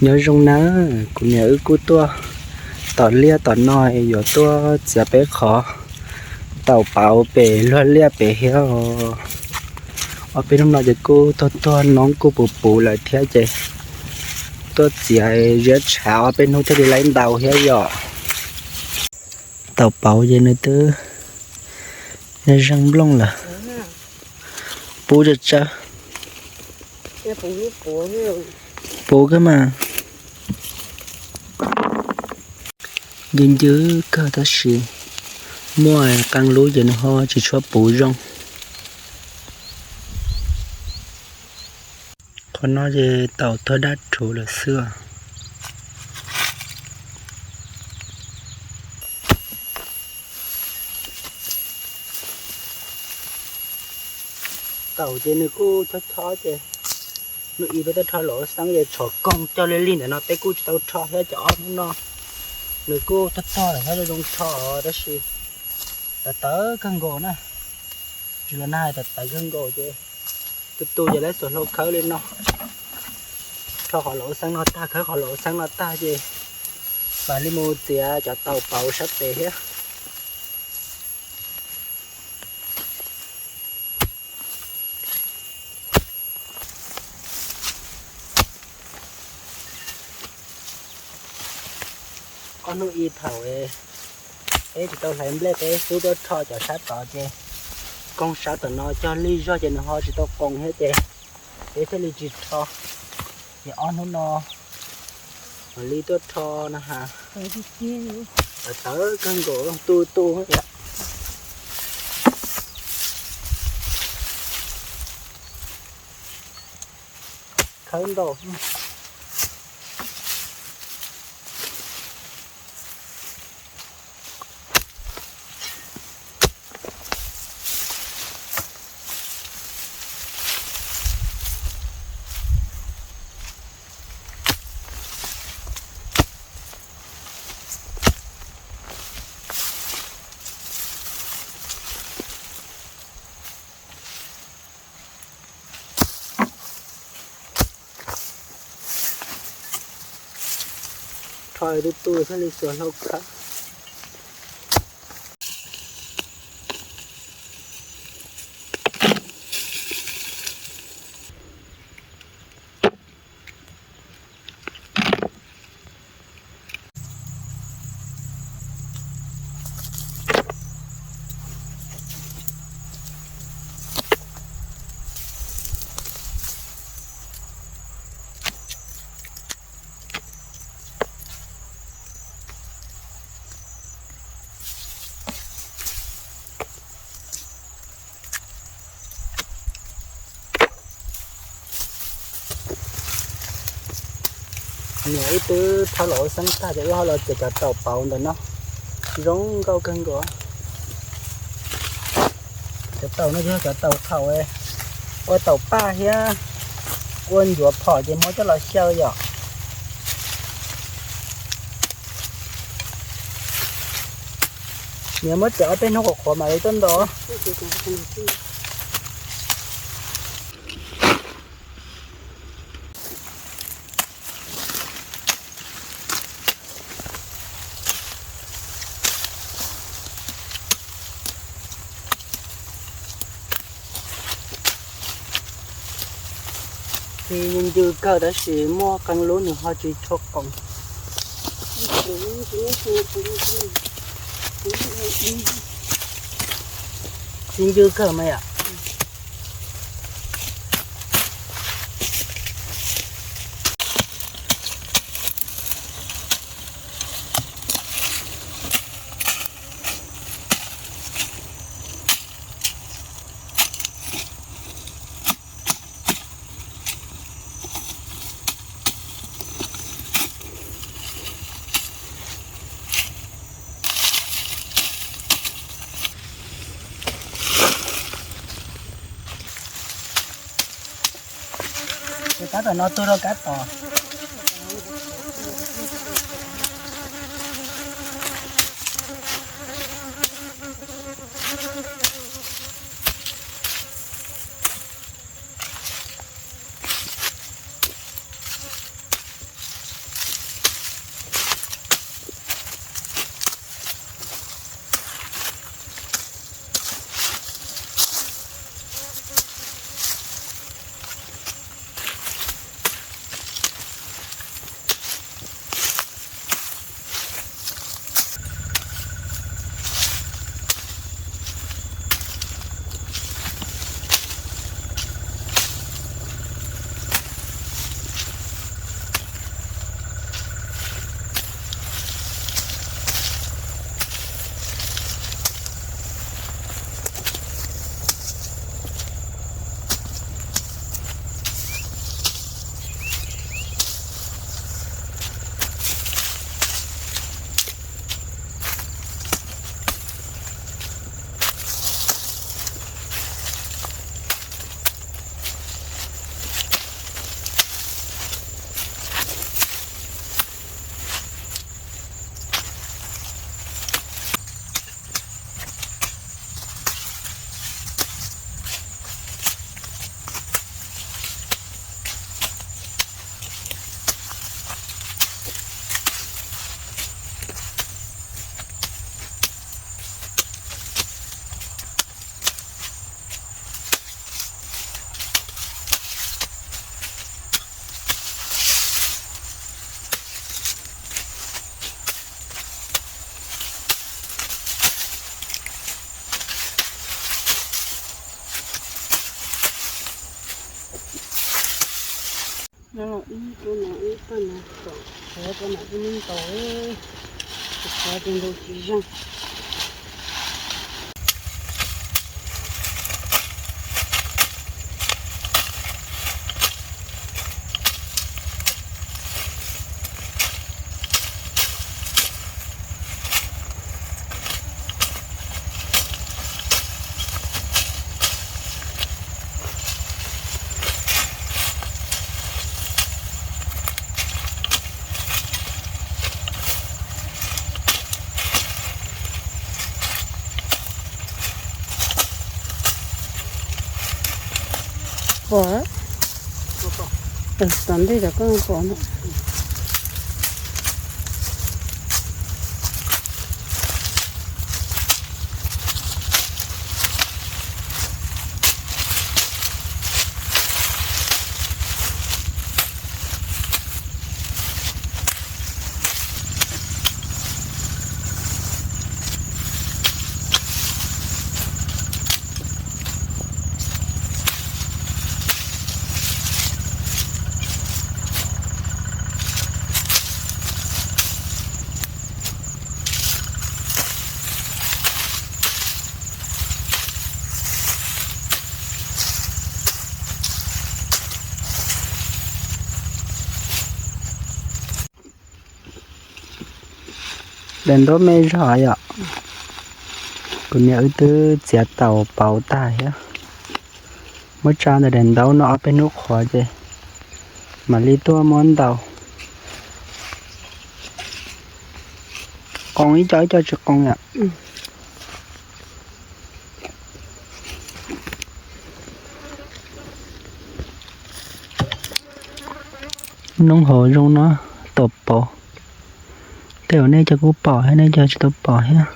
Nyob zoo na, kuv niam wb kuj tuaj tom liaj tom no yuav tuaj txiav peb qhov taum pauv pem luag liaj pem thiab os. Ob peb hnub no ces kuj tuag tuag, noob kuj puv puv lawm thiab ces tuaj txiav ziab tshav ob peb hnub thiaj li laib ntau thiab yom. Taum pauv ces nws twb zeeg nplooj lawm. Puv tsawv tsawv. Puv kawg mas. Ncw ncw kawg tab sis muaj qee lub ces nws ho tsis tshua puv zoo. Qhov no ces taum tuag dab rhuv lawm xwb. Taum ces nws kuj chob chob ces hnub ib peb tuaj rho laum xeeb ces tshov koog cog li li ntawm no, peb kuj tsis tau rho thiab ces ob hnub no nws kuj tuag tuag lawm thiab zoo rho tab sis tawv tawv kawg nkaus na. Tsis los nag hais tawv tawv kawg nkaus ces tu tu ces lawv xuas hlau khawb li no, rho qhov laum xeeb no tag, khawb qhov laum xeeb no tag ces mam li mus txiav cov taum pauv sab pem thiab. Ob hnub ib thaum peb tsis tau hlais nplej, peb xub tuaj rho cov sab tod ces koog sab tom no cog lig zog ces nws ho tsis tau qoos thiab ces peb thiaj li tsis rho. Ces ob hnub no mam li tuaj rho na has. Tawv kawg nkaus tu tu. Khawb ntau. Rho tu tu thiaj li xuas hlau khawb. Niam wb twb thau los ua xeeb tag ces wb ho los txiav cov taum pauv ntawm no, zoo nkauj kawg nkaus. Cov taum no yog cov taum thaum ua taum paj thiab ua ncuav phom ces muab coj los xyaw yom. Niam muab txiav ob peb hnub qhuav qhuav mam li tuaj nto. Ncw kawg tab sis muaj qee lub nws ho tsis tshua qoos. Ncw kawg mas yom. Ces kab tom no tuag rau kab tom. Ib tug no ib tug no, qhuav rau mam li ntaus, qhuav rau ntaus tsis zeeg. Pom, tom ntej cov koj pom no. Daim ntaub me zog yom. Kuv niam wb twb txiav taus pauv tag thiab. Muab tsa ntawm daim ntaub no ob peb hnub qhuav ces mam li tuaj muab ntaus. Qoos ib co ib co tsis qoos yom. Noob hauv zoo no, tau pom. Tej zaum nej cov kuj pom thiab, nej cov tsis tau pom thiab.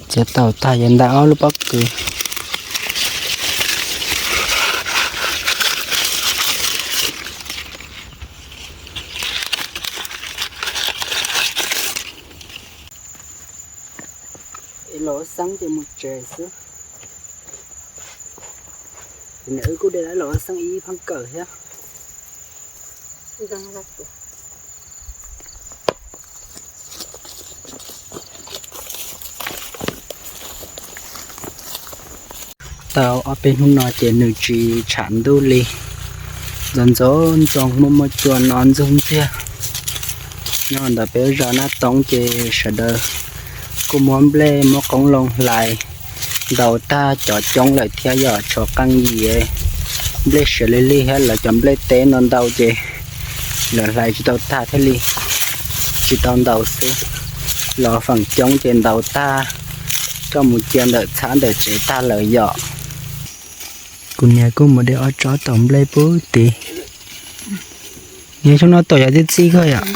Txiav taus tag ces ntais ob lub pob kws. Los ua xeeb ces mus tsev xwb. Niam wb kuj de los ua xeeb ib pheej kawm thiab. Tau ob peb hnub no ces nws tsis tsham ntuj li, ntxoov ntxoov ntxoo muaj muaj cua no ntxuag ntxiag. Nyob ntawm peb zos Nab Toob ces sawv daws kuj muab nplej muab qoob loo hlais ntaus tag cov coob lawm thiab, yog tshuav qee yim nplej siav li lig thiab lawv cov nplej teb ntau ntau ces lawv hlais tsis tau tag thiaj li tsis tau ntaus xwb. Los feem coob ces ntaus tag coj mus cia ntawm txhab ntawm tsev tag lawm yom. Kuv niam kuj mus de ob tsob taus nplej pub tid. Niam xyoo no taus yog tib txij kawg yom.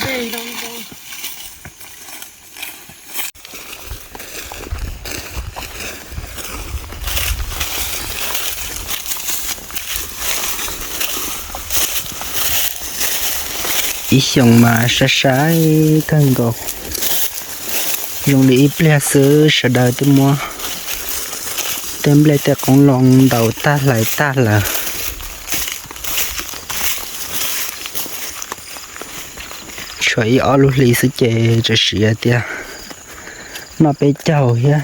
Ib xyoos mas sai sai kawg nkaus. Zoo li ib pliag xwb sawv daws twb muab tej nplej tej qoob loo ntaus tag hlais tag lawm. Tshuav ib ob lub hlis xwb ces tseem siav tias noj peb caug thiab.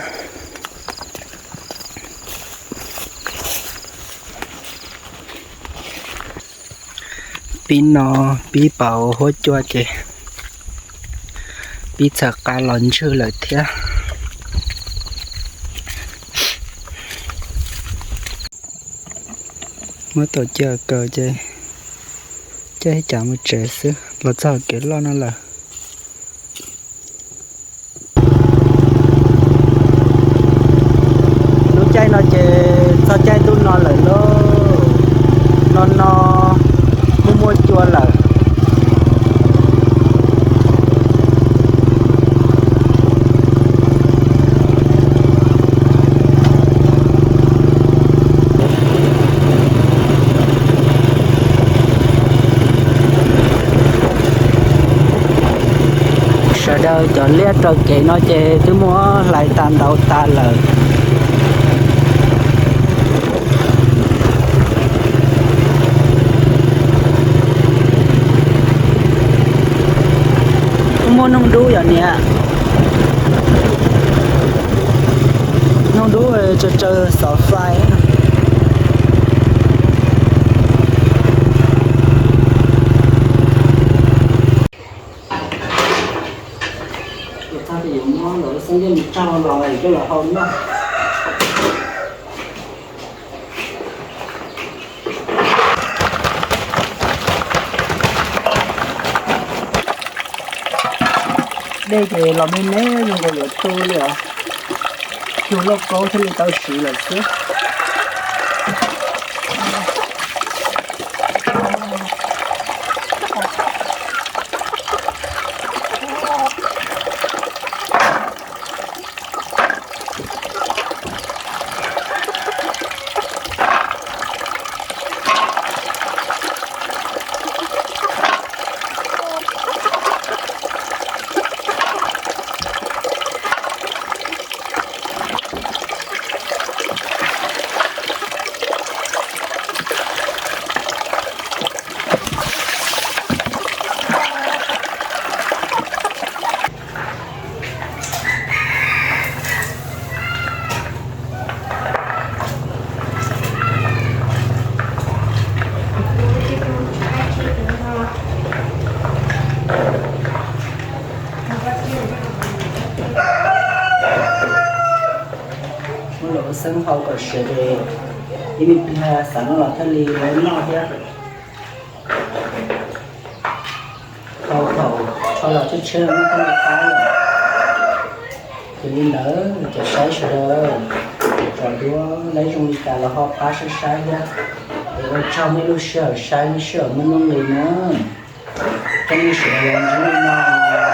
Pib no pib pauv huab cua ces pib txhawv qa los ntswg lawm thiab. Muab tau cia kaws ces caij cas mus tsev xwb, los txog kev loj no lawm. Lub caij no ces txog caij ntuj no lawm lauj. No no muaj muaj cua lawm. Sawv daws cov liaj raws kev no ces twb muab hlais tas ntaus tas lawm. Noog dub yom niam. Noog dub tsaws tsaws xov fai. Txog tias yuav muab lawv xeeb ntiag mus tsaug los coj los hau noj. Dej ces los me me zoo nkaus yuav tu li os. Cuag lauj kaub thiaj li tau siv lawm xwb. Muab lawv ua xeeb hau kom siav ces ib me pliag xav noj los thiaj li noj thiab. Hau thaum tsho los tshiab tshiab noj thiaj li qab. Ces li ntawd cov saib sawv daws, tso duab laib zoo li cas los ho pab saib saib thiab. Es ua tsaug nej lub sij hawm saib sij hawm muaj nuj nqis na. Coj nej sawv daws los ntsib li no.